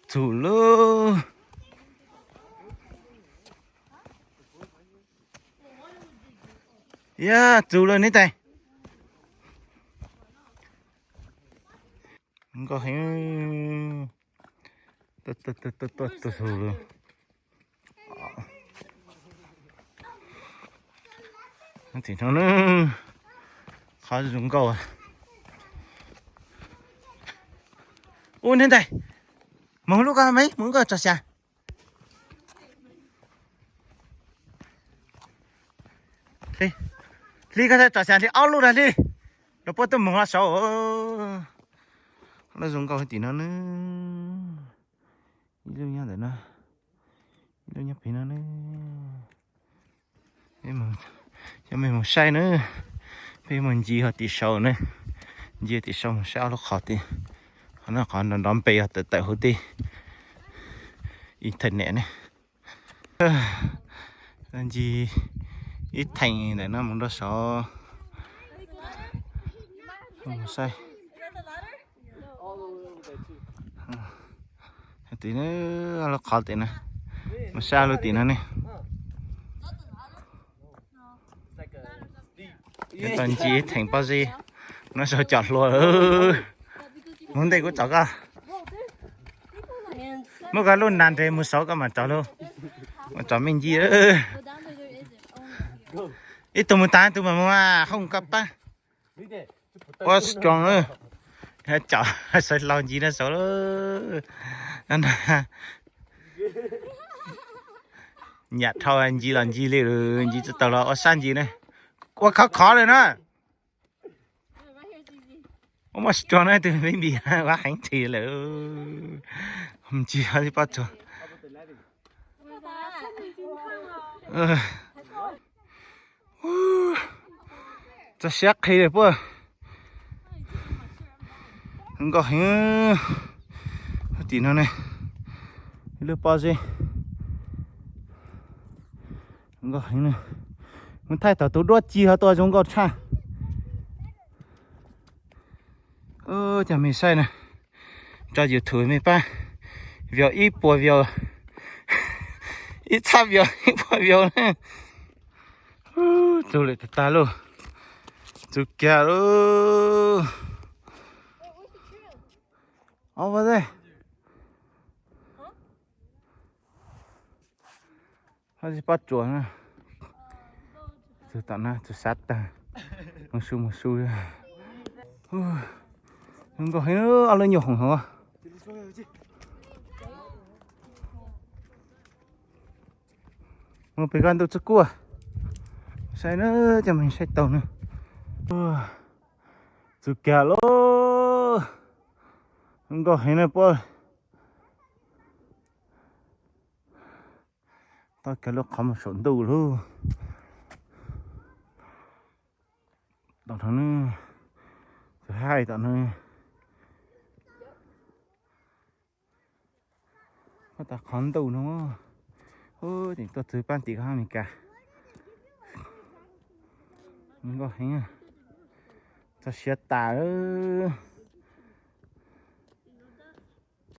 Txus lawm. Yog txus lawm ne tais. Nkauj heev. Tuaj tuaj tuaj tuaj tuaj txus lawm. Tim no na, qhov zoo nkauj. Ub, ne tais, mus lub ko me, mus ko tso xya. Hli, hli ko tso xya hli ob lub na hli. Rau puab tuaj moog hlo saud. Lub zoo nkauj tim no na. Ib lub nyob ntawm no, ib lub nyob pem no na. Cov mej mus saib na, peb mus ncig hov tim saud na, ncig tim saud mus saib ob lub qhov tim. Qhov no qhov nrov nrov npe yog tawm tawm huv tej internet ne. Ncig ib theem ntawm no mus rau saud. Mus saib. Tim no, lub qhov tim no, mus saib lub tim no ne. Tau ncig theem pob zeb, no sau cov hlua. Mus ntej kuv tsom koj. Muab koj lub nas nres mus saud koj mam tsom lub, mam tsom me ncig. Ib tug mus tas, ib tug mam mus, hoob koj pab. Ua strong, cov sawv hlau ncig no saud. Nyam dhau ncig los ncig li, ncig tsis tau los ua sab ncig ne. Ua khov khov lawm na. Ua muaj strong na, tus baby ua heev tsis lawm. Ncig tsis pab tsuag. Txog siab qhi lawm puab. Nkauj heev. Tim no ne, ib lub pob zeb. Nkauj heev na. Mus thaij tom tus duab ci ho tuaj zoo nkauj tshaj. Cov mej saib na, tso YouTube mej pab view ib puas view, ib txhab view ib puas view na. Txus lawm tag tag lauj. Txus kiag lauj. Over there. Hab tsis pab tsuas na. Txug tom no txug sav tag. Mus su mus su. Zoo nkauj heev, ob lub nyuag hoom hauv. Mus pem ko ntuj txug kuaj. Saib na, coj mej saib taug na. Txug kag lauj. Zoo nkauj heev na puab. Tau kiag lub qhov mus saum ntuj lauj. Tom no, txug haij tom no. Puag ta qhov ntuj no. Ub, tseem tuaj txug paab tim ko hab Amelikas. Zoo nkauj heev. Txog siav tas lawm.